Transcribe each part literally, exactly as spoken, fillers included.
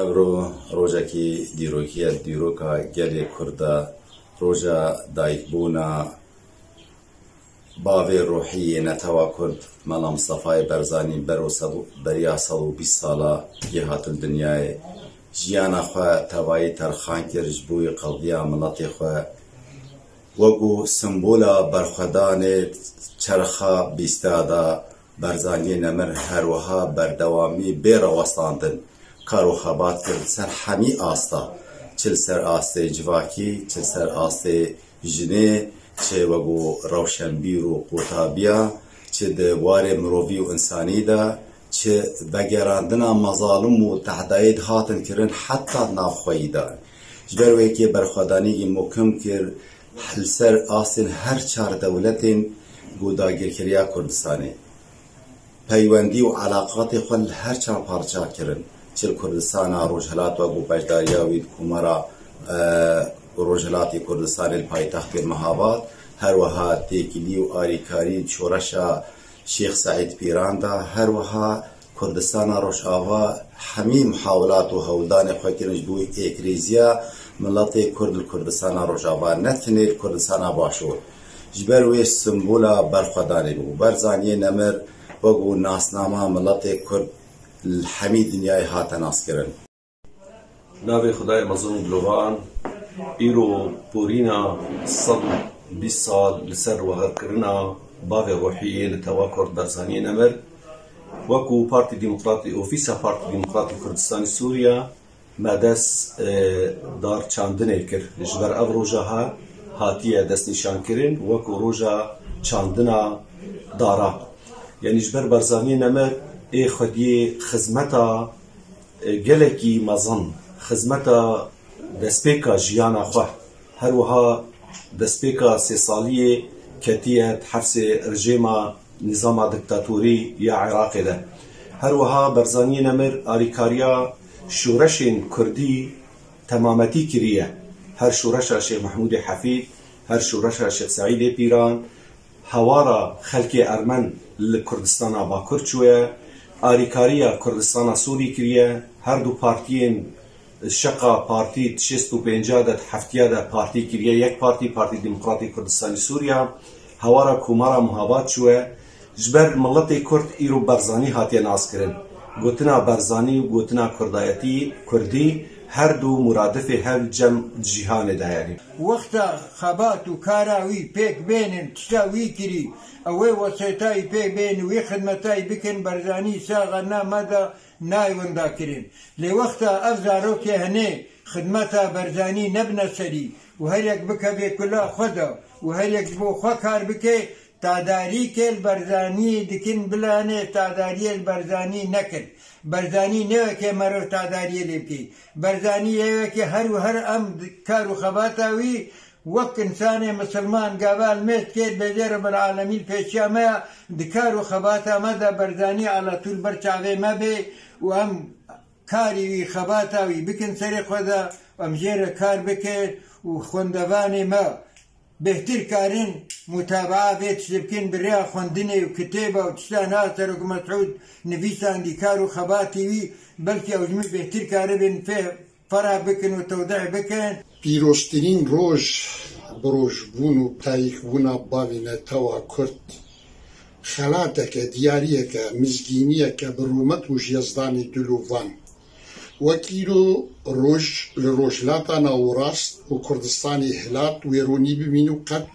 Evro rojekî dîrokî ye, dîroka gelê Kurd e, roja dayikbûna bavê ruhî yê netewa Kurd, Mela Mistefayê Barzanî, bero sed û, beriya sed û bîst sala yê hatin dinyayê, jiyana xwe tevayî terxan kir, ji bo qediya miletê xwe wekû simbola berxwedanê çerxa bîsta da. Barzaniyê Nemir her wiha berdewamî bê rawestandin kar û xebat kir li ser hemî asta, çi li ser astê civakî, çi li ser astê jinê, çi wekû rewşenbîr û qutabiya, çi di warê mirovî û însanî de, çi vegerandina mezalim û tehdayê dihatin kirin heta navxweyî de. Ji ber wê yekê berxwedaniyekî mukim kir li ser astên her çar dewletên ku dagirkeriya Kurdistanê peywendî û elaqatê xwe li her çar parça kirin. Çi li Kurdistana Rojhilat wekû beşdariya wî di Komara, e, Rojhilatê Kurdistanê li paytextê Mehabad, her wiha têkilî û arîkarî şoreşa Şêx Seîd Pîran de, her wiha Kurdistana Rojava hemî muhawilat û hewldanê xwe kirin ji bo êkrêziya miletê Kurd li Kurdistana Rojava, ne tenê li Kurdistana Başûr. Ji ber wê simbola berxwedanê bû. Barzaniyê Nemir wekû nasnama miletê Kurd li hemî dinyayê hate naskirin. Navê Xwedayê Mezin û Dilovan, îro borîna sed û bîst sal li ser weherkirina bavê ruhî yê netewa Kurd Barzaniyê Nemir, wekû Partî Demokratî, Ofîsa Partî Demokratî Kurdistanê Sûriye, me dest, e, dar çandinê kir. Ji ber ev roja ha hatiye destnîşankirin wekû roja çandina dara. Yanî ji ber Barzaniyê Nemir ê xwediyê xizmeta, e, gelekî mezin, xizmeta destpêka jiyana xwe, her wiha destpêka sê saliyê ketiye di hefsê rejêma nîzama diktatorî ya Iraqê de. Her wiha Barzaniyê Nemir alîkariya şoreşên kurdî temametî kiriye. Her şoreşa Şêx Mehmûdê Hefîd, her şoreşa Şêx Seîdê Pîran, hewara xelkê Ermen li Kurdistana Bakur çûye, alîkariya Kurdistana Sûrî kiriye, her du partiyên şeqa partî di şêst û pênca de, di heftiya de partî kiriye, yek partî, Partî Demokratî Kurdistanî Sûriya, hewara Komara Muhabat çûye. Ji ber miletê Kurd îro Barzanî hatiye naskirin. Gotina Barzanî û gotina Kurdayetî, Kurdî, her du muradifê hev cem di cîhanê de ye. Wexta xebat û kara wî pêk bênin, tişta wî kirî, ew ê wesêtayî pêk bênin, wî xidmetayî bikin, Barzanî sax e, na me de nayê winda kirin. Lê wexta ev zarokê hinê xidmeta Barzanî nebine serî û her yek bikevê kula xwe de û her yek ji bo xwe kar bike, tadarîkê li Barzanî dikin, bilanê tadariyê li Barzanî nekin. Barzanî ne weke meriv tadariyê lê bike. Barzanî yê weke her û her em di kar û xebata wî wek însanê misilman gava li mêz dikê, dibêje Rebbil Alemîn pêşiya me ya, di kar û xebata me de Barzanî alatû li ber çavê me bê û em karî wî, xebata wî bikin serê xwe de, em jê re kar bikin û xwendevanê me bêhtir karin mutabaa vê tiştê bikin, bi rêya xwendinê û kitêba û tişta niha Serok Mesûd nivîsandî, kar û xebatê wî, belkî ew ji min bêhtir karibin fê-, ferah bikin û tewdih bikin. Pîroztirîn roj bi rojbûn û dayikbûna bavê netewa Kurd, xelateke, diyariyeke, mizgîniyeke bi rûmet û ji Yezdanê dilovan. Wek îro roj li Rojhilata Navûrast û Kurdistanê Hilat wêronî bimîn û qet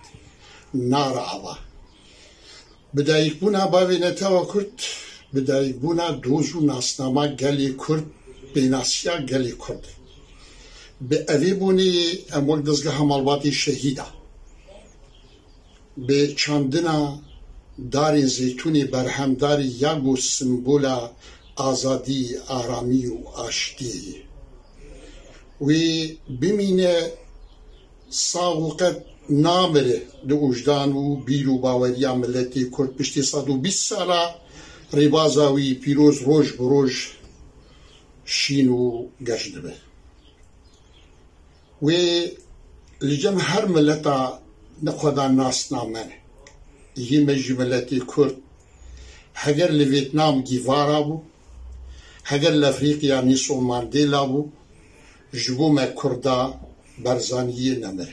nara ava. Bi dayikbûna bavê netewa Kurd, bi dayikbûna doz û nasnama gelê Kurd, pênasiya gelê Kurd. Bi evê boneyê em wek dezgeha malbatê şehîda, bi çandina darên zeytûnê berhemdarî ya ku simbola azadî, aramî û aştiyê ye. Wê bimîne sax û qet namire di wijdan û bîr û baweriya miletê Kurd piştî sed û bîst sala rêbaza wî pîroz roj bi roj şîn û geş dibe. Wê li cem her mileta nexwedan nasname. Yê me jî miletê Kurd heger li Vêtnam gîvara bû, Heger li Efrîqya Nîson Mandela bû, ji bo me Kurda Barzaniyê nemir.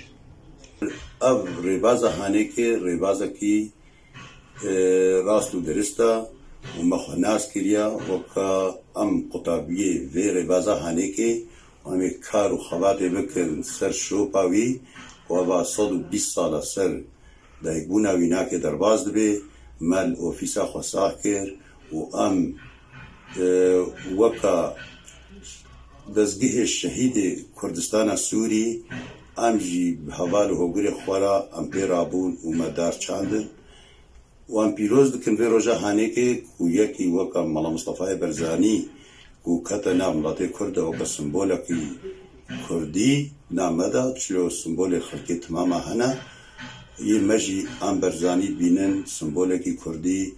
Ev rêbaza Hanêkê rêbazekî, e, rast û dirist e û me xwe nas kiriye weke em qutabiyê vê rêbaza Hanêkê û em ê kar û xebatê bikin ser şopa wî û eva sed û bîst sal e ser dayikbûna wî nakê derbas dibe, me li ofîsa xwe sax kir û em, e, weke dezgehê şehîdê Kurdistana Sûrî, em jî bi heval û hogirê xwe re em pê rabûn û me dar çandin. Wan pîroz dikin vê roja Hanêkê ku yekî weke Mela Mistefayê Barzanî ku kete nav miletê Kurd de weke simbolekî Kurdî na me de, çilo simbolê xelkê timama hene, yê me jî em Barzanî dibînin simbolekî Kurdî